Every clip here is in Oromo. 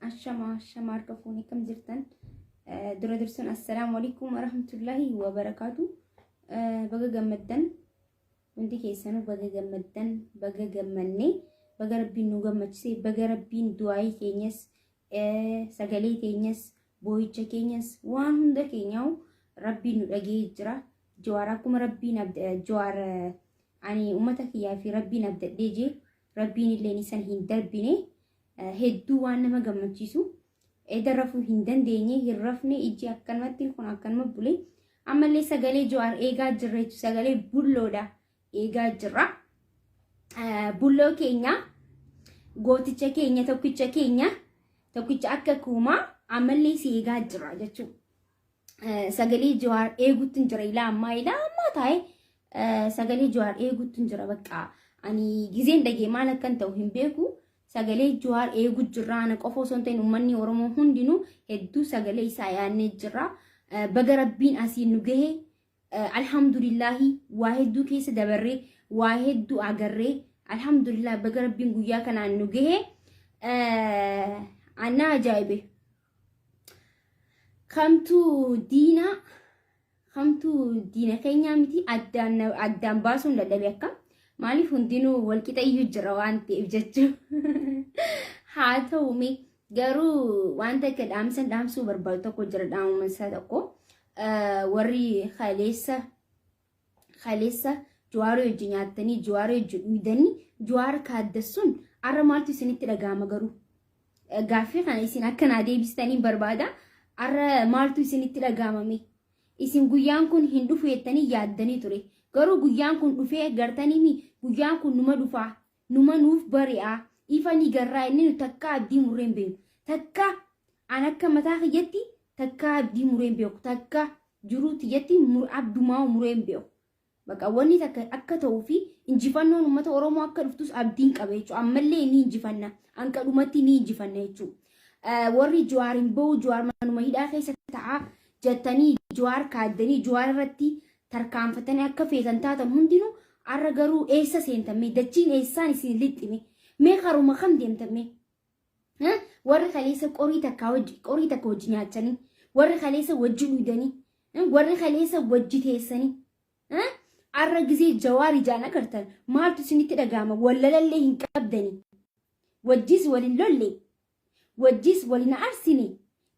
Ashama ashama harka fuunee kam jirtan? Dura dursuun assalaamu alaikum warahmatullahi wabarakaatu. Baga gammaddan hundi keessanuu, baga gammaddan, baga gammanne, baga rabbiin nu gammachise, baga rabbiin du'aayii keenyas, sagalee keenyas, boo'icha keenyas, waan hunda keenyaa rabbiin nu dhagee jira. Jawaar akkuma rabbiin Jawaar ani uummata kiyyaa fi rabbiin abdadhee jee, rabbiin illee isan hin darbine. Hedduu waan nama gammachiisu, eda rafuu hin dandeenye, hin rafne, ijji akkanumatti kun akkanuma bule. Ammallee sagalee Jawaar eegaa jirra jechuudha. Sagalee bulloodha eegaa jirra. Bulloo keenya, gooticha keenya, tokkicha keenya, tokkicha akka kuumaa, ammallee si eegaa jirra jechuudha. Sagalee Jawaar eeguutti hin jira. Ilaa ammaa, ilaa ammaa taa'ee sagalee Jawaar eeguutti hin jira. Bakka ani gizeen dhagee maal akkan ta'u hin beeku. Sagalee Jawaar eeguu jirra. Ana qofa osoo hin ta'in uummanni Oromoo hundinuu hedduu sagalee isaa yaadnee jirra. Baga rabbiin asiin nu gahe. Alhamdulillaahi, waa hedduu keessa dabarree, waa hedduu agarree, alhamdulillah, baga rabbiin guyyaa kanaan nu gahe. Annaa ajaa'ibe. Kamtu diina, kamtu diina keenyaa miti addaan addaan baasuun dadhabe. Akka maaliif hundinuu walqixa iyyuu jira waan ta'eef jechuudha. Haa ta'u mee, garuu wanta akka dhaamsan dhaamsuu barbaadu tokko jira. Dhaamuma isaa tokko, warri kaleessa kaleessa Jawaar wajji nyaattanii, Jawaar wajji dhuydanii, Jawaar kaaddassuun arra maaltu isinitti dhaga'ama garuu? Gaaffii kana isin akka naa deebistanii barbaada. Arra maaltu isinitti dhaga'amame? Isin guyyaan kun hin dhufu jettanii yaaddanii ture. Garuu guyyaan kun dhufee gartanii mi, guyyaan kun numa dhufaa, numa nuuf bari'aa, ifa ni garraa inni nu takkaa abdii murree hin beeknu. Takka an akka mataa kiyyatti takkaa abdii muree hin beeku. Takka jiruu tiyyatti abdumaa muree hin beeku. Bakka wanni takka akka ta'uu fi injifannoon uummata Oromoo akka dhuftus abdiin qaba jechuudha. Ammallee ni injifanna. Hanqa dhumatti ni injifanna jechuudha. Warri Jawaar hin bahu, Jawaar manuma hidhaa keessa ta'a jettanii Jawaar kaaddanii, Jawaar irratti tarkaanfatanii akka feetan taatan hundinuu, arra garuu eessa seentan mee? Dachiin eessaan isin lixxime mee? Karuma kam deemtan mee? Warri kaleessa qorii takka wajji qorii takka wajji nyaachanii, warri kaleessa wajji dhuydanii, warri kaleessa wajji teessanii, arra gizee Jawaar ijaan agartan maaltu isinitti dhaga'ama? Wallalallee hin qabdanii, wajjis walin lolle, wajjis walin arsine,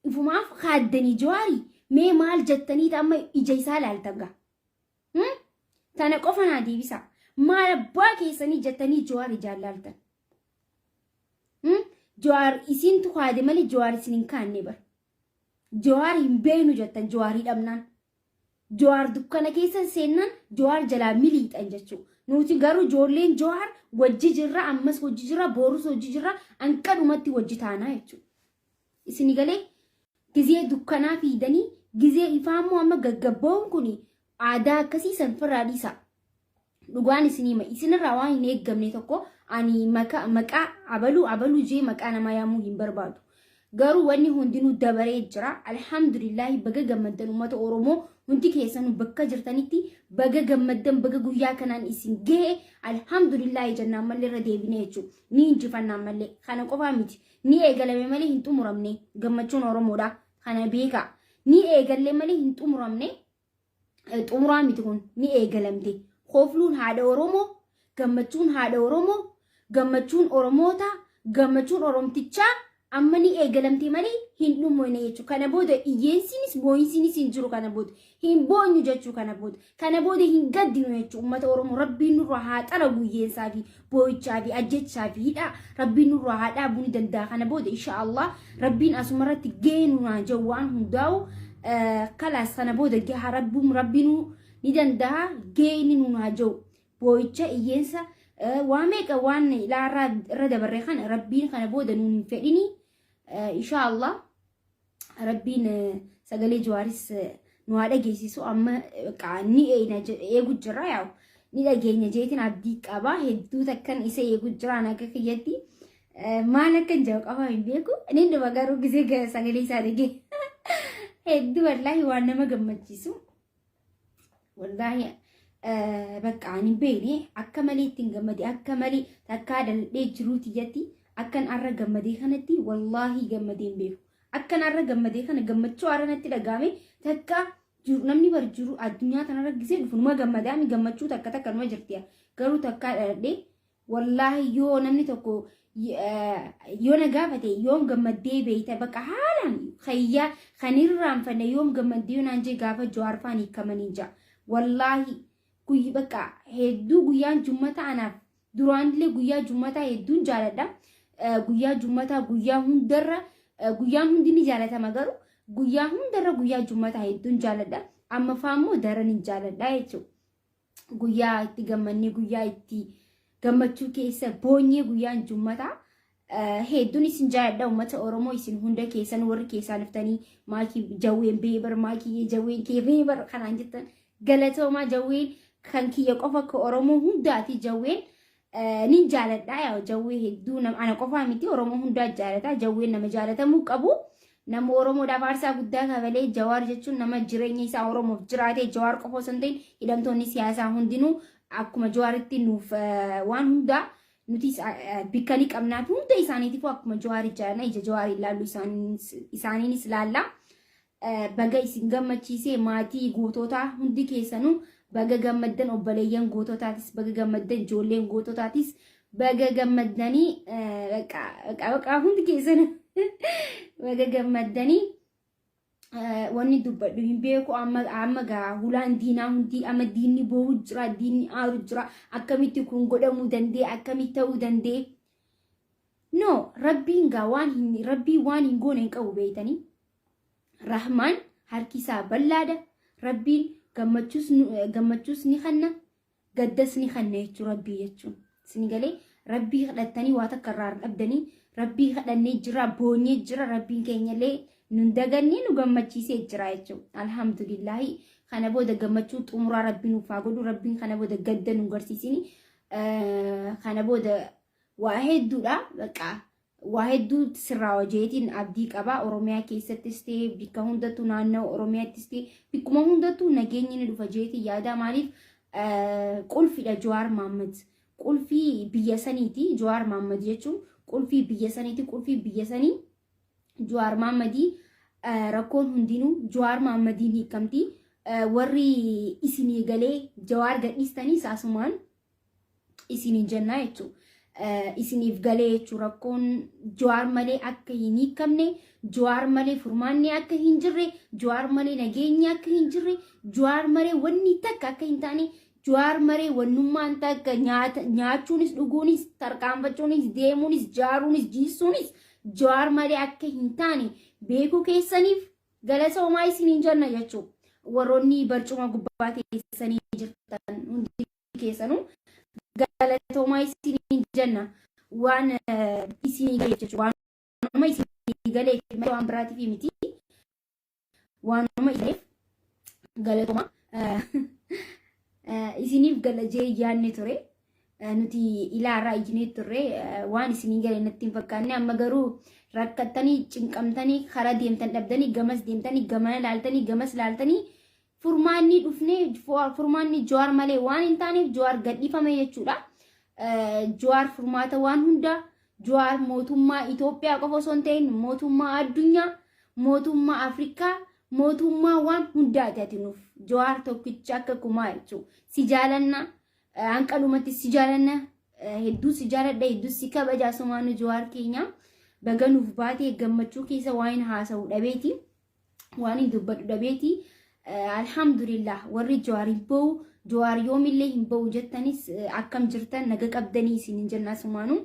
ifumaaf kaaddanii Jawaarii mee maal jettanii amma ija isaa laaltan gaa? Tana qofa naa deebisa. Maal abbaa keessanii jettanii Jawaar ijaan laaltan? Jawaar isintu kaade malee Jawaar isin hin kaanne bar. Jawaar hin beeknu jettan Jawaarii dhabnaan. Jawaar dukkana keessa seennaan Jawaar jalaa miliixan jechuudha. Nuti garuu ijoolleen Jawaar wajji jirra, ammas wajji jirra, boorus wajji jirra, hanqadhumatti wajji taanaa jechuudha. Isini galee gizee dukkanaa fiidanii gizee ifaa immoo amma gaggabba'uun kun aadaa akkasii san firraa dhiisa. Dhugaan isinii hima, isinirraa waan hin eeggamne tokko, ani maqaa abaluu abaluu jee maqaa namaa yaamuu hin barbaadu. Garuu wanni hundinuu dabaree jira. Alhamdulillaahi, baga gammaddan uummata Oromoo hundi keessanuu bakka jirtanitti baga gammaddan, baga guyyaa kanaan isin gahe. Alhamdulillaahi jennaan mallee irra deebinee jechuudha. Ni injifannaan mallee kana qofaa miti. Ni eegalame malee hin xumuramne gammachuun Oromoodha. Kana beekaa. Ni eegalle malee hin xumuramne. Xumuraa miti kun, ni eegalamte. Kofluun haadha Oromoo, gammachuun haadha Oromoo, gammachuun Oromoota, gammachuun Oromtichaa amma ni eegalamte malee hin dhumne jechuudha. Kana booda iyyeensiinis boo'insiinis hin jiru kana booda. Hin boonyu jechuu kana booda. Kana booda hin gaddinu jechuudha. Uummata Oromoo rabbiin nurraa haa xaragu, iyyeensaa fi boo'ichaa fi ajjechaa fi hidhaa rabbiin nurraa haa dhaabuu ni danda'a. Kana booda insha Allah rabbiin asumarratti gahee nu naa jiru waan hundaa'u kalaas, kana booda gaha, rabbiin rabbiinuu ni danda'a, gahee inni nu naa jiru. Boo'icha, iyyeensa, waa meeqa waan ilaarraa irra dabarre kana rabbiin kana booda nuun hin fedhini. Insha Allah rabbiin sagalee Jawaaris nu haa dhageessisu. Amma ni eegna, eegu jirra, yaa'u ni dhageenya jeetiin abdii qaba. Hedduu takkan isa eegu jira. Akka kiyyatti maal akka hin jiru qaba hin beeku, inni dhuma garuu gisee sagalee isaa dhagee hedduu wallaahi waan nama gammachiisu. Wallaahi bakka ani hin beekne akka malee ittiin gammade, akka malee takkaa dhaladhee jiruuti jetti. Akkan arra gammadee kanatti wallaahi gammadee hin beeku. Akkan arra gammadee kana gammachuu arra natti dhaga'ame takka jiru namni bar jiru addunyaa tanarra gisee dhufu numa gammadaami gammachuu takka takka numa jirti garuu takkaa dhaladhee wallaahi yoo namni tokko yoo na gaafate yoom gammaddee beeyta bakka haalaan khayyaa kan irraanfanne yoom gammaddee yoo naan jee gaafa Jawaar faan hiikamanii jaa wallaahi guyyi bakka hedduu guyyaan jummata anaaf duraanillee guyyaa jummataa hedduun jaaladha. Guyyaa jummataa guyyaa hundarra guyyaan hundi ni jaalatama garuu guyyaa hundarra guyyaa jummataa hedduun jaaladha. Amma faa immoo daran hin jaaladha jechuudha. Guyyaa itti gammannee guyyaa itti gammachuu keessa boonyee guyyaan jummataa hedduun isin jaaladha uummata Oromoo isin hunda keessan warri keessaan dhuftanii maakii jawween beebar maakii jawween kee beebar kanaan jettan galatoomaa jawween kan kiyya qofa akka Oromoo hundaati jawween nin jaaladha yaa jawwee hedduu nama ana qofaa miti Oromoo hundaa jaalata jawween nama jaalatamuu qabu nama Oromoodhaaf aarsaa guddaa kafalee Jawaar jechuun nama jireenya isaa Oromoof jiraate Jawaar qofa osoo hin ta'in hidhamtoonni siyaasaa hundinuu akkuma Jawaaritti nuuf waan hundaa nutis bikka ni qabnaaf hunda isaaniitiifuu akkuma Jawaarii jaalanna ija Jawaarii ilaallu isaaniinis ilaalla. Baga isin gammachiisee maatii goototaa hundi keessanuu baga gammaddan obboleeyyan goototaatis baga gammaddan ijoolleen goototaatis baga gammaddanii baqa hundi keessanuu baga gammaddanii. Wanni dubbadhu hin beeku amma amma gaa hulaan diinaa hundi amma diinni boohu jira diinni aaru jira akkamitti kun godhamuu danda'e akkamitti ta'uu danda'e no rabbiin gaa waan hin rabbiin waan hin goone hin qabu beeytanii rahmaan harki isaa bal'aadha rabbiin gammachuus gammachuus ni kanna gaddas ni kanna jechuu rabbii jechuun isin galee rabbii kadhattanii waa takka irraa dhabdanii rabbii kadhannee jira boonyee jira rabbiin keenyallee nun dagannee nu gammachiisee jira jechuudha alhamdulillaahi kana booda gammachuu xumuraa rabbiin nuuf haa godhu rabbiin kana booda gadda nu garsiisini kana booda waa hedduudha bakka waa hedduu sirraa hojeetiin abdii qaba Oromiyaa keessattis ta'e bikka hundattuu naannoo Oromiyaattis ta'e bikkuma hundattuu nageenyi ni dhufa jeetiin yaada maaliif qulfidha Jawaar Maammad qulfii biyya saniiti Jawaar Maammad jechuun qulfii biyya saniiti qulfii biyya sanii Jawaar Maammadii rakkoon hundinuu Jawaar Maammadiin hiikamti warri isinii galee Jawaar gadhiistanii saasumaan isiniin jennaa jechuudha. Isiniif galee jechuudha rakkoon Jawaar malee akka hin hiikamne, Jawaar malee furmaanni akka hin jirre, Jawaar malee nageenyi akka hin jirre, Jawaar malee wanni takka akka hin taane, Jawaar malee wannummaan takka nyaachuunis dhuguunis tarkaanfachuunis deemuunis jaaruunis jiisuunis Jawaar malee akka hin taane beekuu keessaniif galatoomaa isiniin jenna jechuudha. Warroonni barcuma gubbaa teessanii jirtan hundi keessanuu galatoomaa isiniin jenna waan isinii galeef jechuudha. Waanuma isinii galeef malee waan biraatiif miti. Waanuma galeef galatoomaa isiniif gala jee yaadne ture. Nuti ilaarraa ijinee turre waan isinii gale natti hin fakkaanne amma garuu rakkattanii cinqamtanii karaa deemtan dhabdanii gamas deemtanii gamana laaltanii gamas laaltanii furmaanni dhufnee furmaanni Jawaar malee waan hin taaneef Jawaar gadhiifame jechuudha. Jawaar furmaata waan hundaa Jawaar mootummaa Itoophiyaa qofa osoo hin ta'in mootummaa addunyaa mootummaa Afrikaa mootummaa waan hundaati ati nuuf Jawaar tokkicha akka kumaa jechuudha. Si jaalanna hanqalumatti si jaalanna hedduu si jaaladha hedduu si kabaja asumaanu Jawaar keenya baga nuuf baatee gammachuu keessa waan hin haasa'u dhabeeti. Waan hin dubbadhu dhabeeti. Alhamdulillah warri Jawaar hin ba'u Jawaar yoomillee hin ba'u jettanis akkam jirtan naga qabdanii isin hin jenna asumaanu.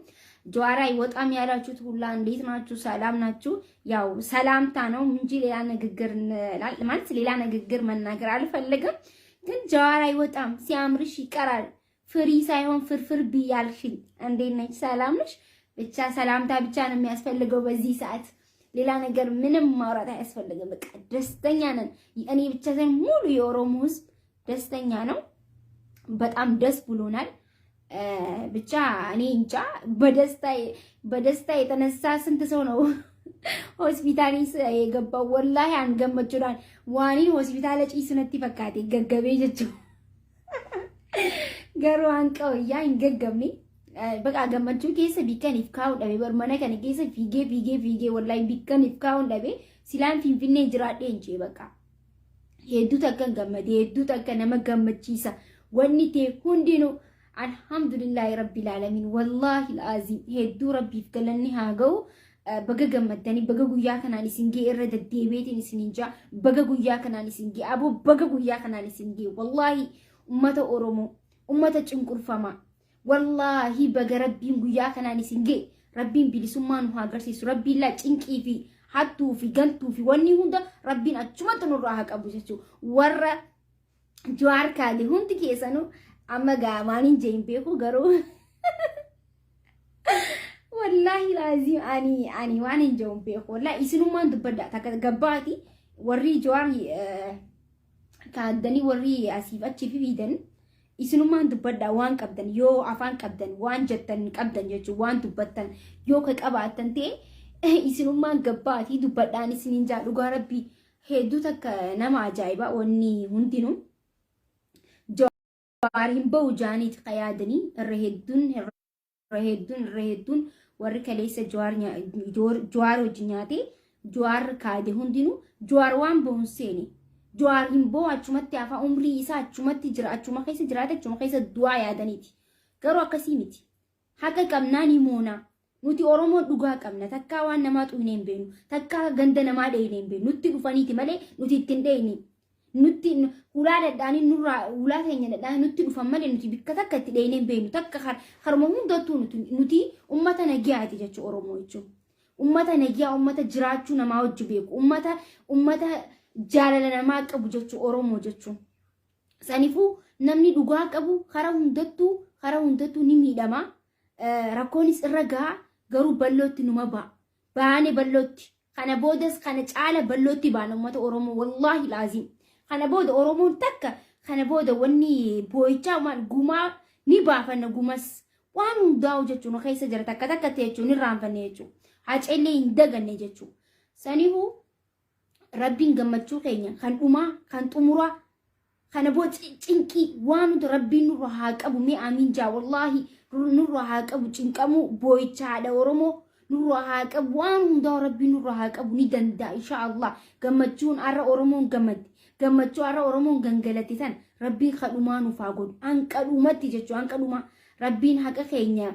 Jawaር አይወጣም ያላችሁት ሁላ እንዴት ናችሁ? ሰላም ናችሁ? ያው ሰላምታ ነው እንጂ ሌላ ንግግር ማለት ሌላ ንግግር መናገር አልፈልግም። ግን ጀዋር አይወጣም፣ ሲያምርሽ ይቀራል። ፍሪ ሳይሆን ፍርፍር ብያልሽኝ። እንዴት ነች? ሰላም ነሽ? ብቻ ሰላምታ ብቻ ነው የሚያስፈልገው በዚህ ሰዓት። ሌላ ነገር ምንም ማውራት አያስፈልግም። በቃ ደስተኛ ነን። እኔ ብቻ ሳይሆን ሙሉ የኦሮሞ ሕዝብ ደስተኛ ነው። በጣም ደስ ብሎናል። ብቻ እኔ እንጃ በደስታ የተነሳ ስንት ሰው ነው ሆስፒታል የገባው? ወላሂ አንገመችላል ዋኒን ሆስፒታል ጪስነቲ ፈካቴ ገገቤ ጀቹ ገሩ አንቀው ያ hingaggabne Baqa gammachuu keessa bikkaniif kaa'u dhabe bar mana kana keessa fiigee fiigee fiigee wallaahi bikkaniif kaa'uun dhabe silaan Finfinnee jiraadhee hin jee baqa. Hedduu takka gammade, hedduu takka nama gammachiisa. Wanni ta'e hundinuu alhamdulillaahi rabbil aalamiin, wallaahi alaaziim, hedduu rabbiif galanni haa ga'u. Baga gammaddanii, baga guyyaa kanaan isin ga'e. Irra deddeebiitiin isin jaa, baga guyyaa kanaan isin ga'e. Aboo, baga guyyaa kanaan isin ga'e. Wallaahi ummata Oromoo, ummata cunqurfamaa, wallaahi baga rabbiin guyyaa kanaan isin ga'e. Rabbiin bilisummaa nu haa agarsiisu. Rabbiin laa cinqii fi hattuu fi gantuu fi wanni hunda rabbiin achumatti nurraa haa qabu jechuudha. Warra Jawaar kaale hundi keessanuu amma gaa maaliin jee hin beeku, garuu wallaahi laaziim ani waan hin jiru hin beeku. Wallaahi isinummaan dubbadha, takka gabbaati warri Jawaar kaaddanii, warri asiif achii fi fiidan, isinummaan dubbadha. Waan qabdan yoo afaan qabdan, waan jettan qabdan jechuun, waan dubbattan yoo ka qabaattan ta'e, isinummaan gabbaatii dubbadhaan isiniin jaa. Dhugaa rabbii hedduu takka nama ajaa'ibaa wanni hundinuu. Jawaar hin bahu jaaniiti ka yaadanii irra hedduun, irra hedduun, irra hedduun. Warri kaleessa Jawaar wajjin nyaatee Jawaar kaade hundinuu Jawaar waan bahuun seene. Jawaar hin bahu, achumatti hafaa, umrii isaa achumatti jira, achuma keessa jiraate, achuma keessa du'aa yaadaniiti. Garuu akkasii miti. Haqa qabnaa ni moonaa. Nuti Oromoon dhugaa qabna. Takkaa waan namaa xuqnee hin beeknu. Takkaa ganda namaa dheeyne hin beeknu. Nutti dhufaniiti malee nuti ittiin dheeyne. Nutti hulaa dhadhaanii nurraa, hulaa teenya dhadhaanii nutti dhufan malee nuti bikka takka itti dheeyne hin beeknu. Takka haruma hundattuu nuti ummata nagiyaati jechuudha Oromoo jechuun. Ummata nagiyaa, ummata jiraachuu namaa wajji beeku, ummata jaalala namaa qabu jechuudha Oromoo jechuun. Saniifuu namni dhugaa qabu karaa hundattuu ni miidhama. Rakkoonis irra gaha, garuu ballootti numa ba'a. Baane ballootti. Kana boodas kana caala ballootti baana uummata Oromoo, wallaahi laaziim. Kana booda Oromoon takka, kana booda wanni boo'ichaa maal, gumaa ni baafanna, gumas waan hundaa'u jechuun keessa jira, takka takka ta'e jechuun hin raanfanne jechuudha. Haceellee hin daganne jechuudha. Saniifuu rabbiin gammachuu keenya kan dhumaa, kan xumuraa, kana booda cinqii waan nuti rabbiin nurra haa qabu. Mee amiin jaa. Wallaahi nurra haa qabu cinqamuu, boo'icha haadha Oromoo nurra haa qabu, waan hundaa rabbiin nurra haa qabu, ni danda'a insha Allah. Gammachuun har'a Oromoon gammadde, gammachuu har'a Oromoon gangalate san rabbiin kadhumaa nuuf haa godhu, hanqadhumatti jechuudha, hanqadhumaa. Rabbiin haqa keenya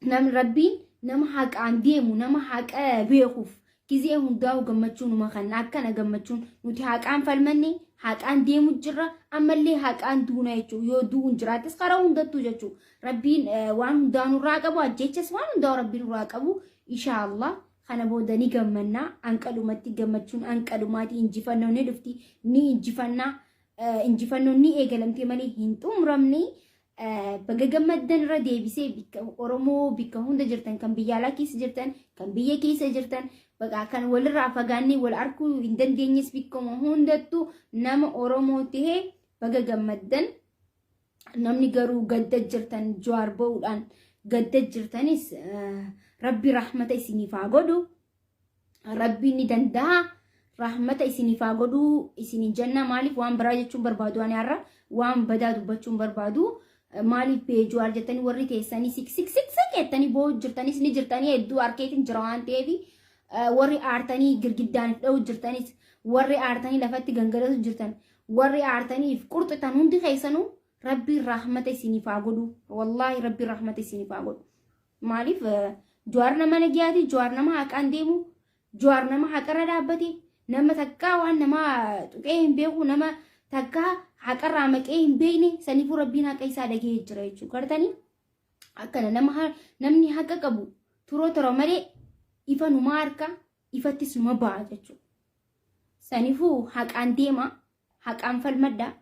nam rabbiin nama haqaan deemu, nama haqa beekuuf gizee hundaa'u gammachuu numa kan akkana. Gammachuun nuti haqaan falmanne, haqaan deemu jirra, ammallee haqaan duuna jechuudha. Yoo du'uun jiraattis karaa hundattuu jechuudha. Rabbiin waan hundaa nurraa qabu, ajjechas waan hundaa rabbiin nurraa qabu inshaallah. Kana booda ni gammannaa hanqadhumatti, gammachuun hanqadhumaati. Injifannoon ni dhufti, ni injifannaa. Injifannoon ni eegalamtee malee hin xumuramne. Baga gammaddan irra deebisee, bikka Oromoo bikka hunda jirtan, kan biyya alaa keessa jirtan, kan biyya keessa jirtan, baqa kan walirraa fagaannee wal arguu hin dandeenyes, bikkuma hundattuu nama Oromoo tahee baga gammaddan. Namni garuu gadda jirtan, Jawaar ba'uudhaan gadda jirtanis, rabbi rahmata isiniif haa godhu. Rabbiin ni danda'a, rahmata isiniif haa godhu isinin jenna. Maaliif waan biraa jechuun barbaadu, ani har'a waan badaa dubbachuun barbaadu. Maaliif bee Jawaar jettanii warri teessanii sik sik sik sik jettanii boo'u jirtanis ni jirtanii, hedduu harkeetiin jira waan ta'eef. Warri aartanii girgiddaan dha'u jirtanis, warri aartanii lafatti gangalatu jirtan, warri aartanii qurxitan hundi keessanuu rabbiin rahmata isiniif haa godhu. Wallaahi rabbiin rahmata isiniif haa godhu. Maaliif, Jawaar nama nagiyaati, Jawaar nama haqaan deemu, Jawaar nama haqarra dhaabbate, nama takkaa waan nama tuqee hin beeku, nama takkaa haqarraa maqee hin beekne. Saniifuu rabbiin haqa isaa dhagee jira jechuudha. Gartanii akkana nama namni haqa qabu turoo tura malee ifa numa harka, ifattis numa ba'a jechuudha. Saniifuu haqaan deema, haqaan falmadha,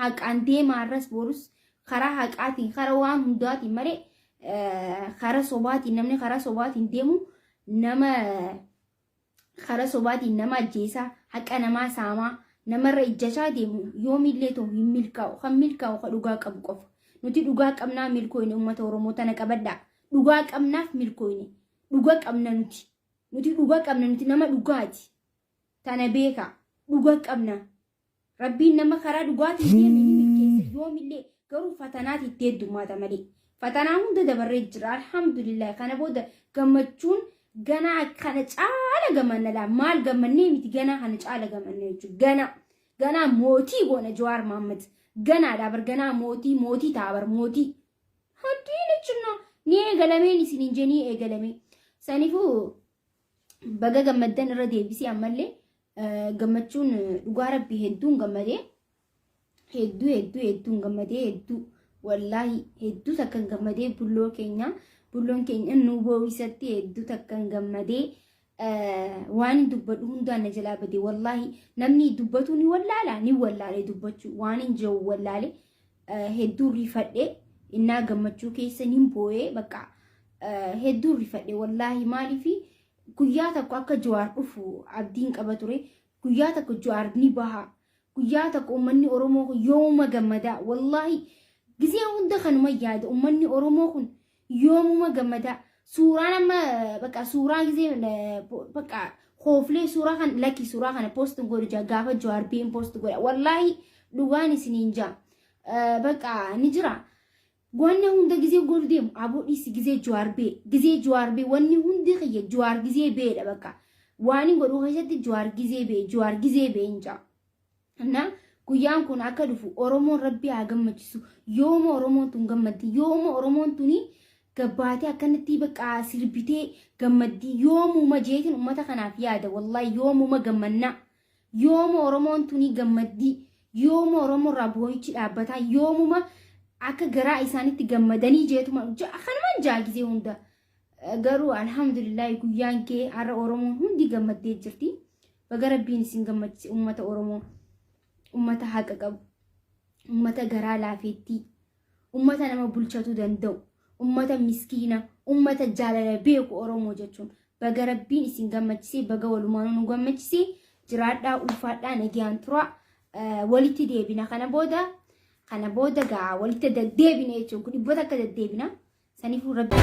haqaan deema. Har'as borus karaa haqaatiin, karaa waan hundaatiin malee karaa sobaatiin, namni karaa sobaatiin deemu, nama karaa sobaatiin nama ajjeesaa, haqa namaa saamaa, namarra ijjachaa deemu yoomillee ta'u hin milkaa'u. Kan milkaa'u ka dhugaa qabu qofa. Nuti dhugaa qabnaa milkooyne. Uummata Oromoo tana qabadhaa, dhugaa qabnaaf milkooyne. Dhuga qabna nuti, nuti dhuga qabna, nuti nama dhugaati, tana beekaa, dhuga qabna. Rabbiin nama karaa dhugaatiin deeme ni milkeessa yoomillee, garuu fatanaati itti heddummaata malee. Fatanaa hunda dabarree jira. Alhamdulillah. Kana booda gammachuun ganaa kana caala gammanna laa. Maal gammannee miti ganaa kana caala gammanna jechuudha. Ganaa. Ganaa mootii goona Jawaar Mohaammed. Ganaadha bar ganaa mootii mootii ta'a bar mootii. Haddiin jechuun ni eegalameen isiniin jee ni eegalamee. Saniifuu baga gammaddan irra deebisee ammallee gammachuun dhugaa rabbii hedduun gammadee hedduu hedduu hedduun gammadee hedduu wallaahi hedduu takkan gammadee bulloo keenya bulloon keenya nu boo'isatti hedduu takkan gammadee waan hin dubbadhu hundaan na jalaa bade wallaahi namni dubbatu ni wallaala ni wallaale dubbachuu waan hin jiru wallaale hedduu rifadhe innaa gammachuu keessa nin boo'ee bakka hedduu rifadhe wallaahi maaliifi guyyaa tokko akka Jawaar dhufu abdiin qaba ture guyyaa tokko Jawaar ni baha guyyaa tokko uummanni Oromoo kun yoomuma gammadaa wallaahi gizee hunda kanuma yaada uummanni Oromoo kun yoomuma gammadaa suuraan amma bakka suuraa gizee bakka hooflee suuraa kan lakki suuraa kana post godhu jaa gaafa Jawaar been post godha wallaahi dhugaan isiniin jaa bakka ni jira. Wanni hunda gizee godhu deemu aboo dhiisi gizee Jawaar bee gizee Jawaar bee wanni hundi kiyya Jawaar gizee beedha bakka waan hin godhu keessatti Jawaar gizee bee Jawaar gizee bee hin jaa. Na guyyaan kun akka dhufu Oromoon rabbi haa gammachiisu yooma Oromoon tun gammaddi yooma Oromoon tuni gabbaatee akkanatti bakka sirbitee gammaddi yoomuma jeetiin ummata kanaaf yaada wallahi yoomuma gammannaa Yooma Oromoon tuni gammaddii? Yooma Oromoo irraa boo'ichi dhaabbataa? Yoomuma akka garaa isaanitti gammadanii jeetuma kanumaan jaa gizee hunda. Garuu alhamdulillah guyyaan kee har'a Oromoon hundi gammaddee jirti. Baga Rabbiin isin gammachise uummata Oromoo. Uummata haqa qabu. Uummata garaa laafeettii. Uummata nama bulchatuu danda'u. Uummata miskiina. Uummata jaalala beeku Oromoo jechuun. Baga Rabbiin isin gammachisee baga walumaanuu nu gammachisee jiraadhaa ulfaadhaa nagayaan turaa walitti deebina kana booda kana booda gaa walitti deddeebina jechuun dhibboota akka deddeebina saniifuu rabbi.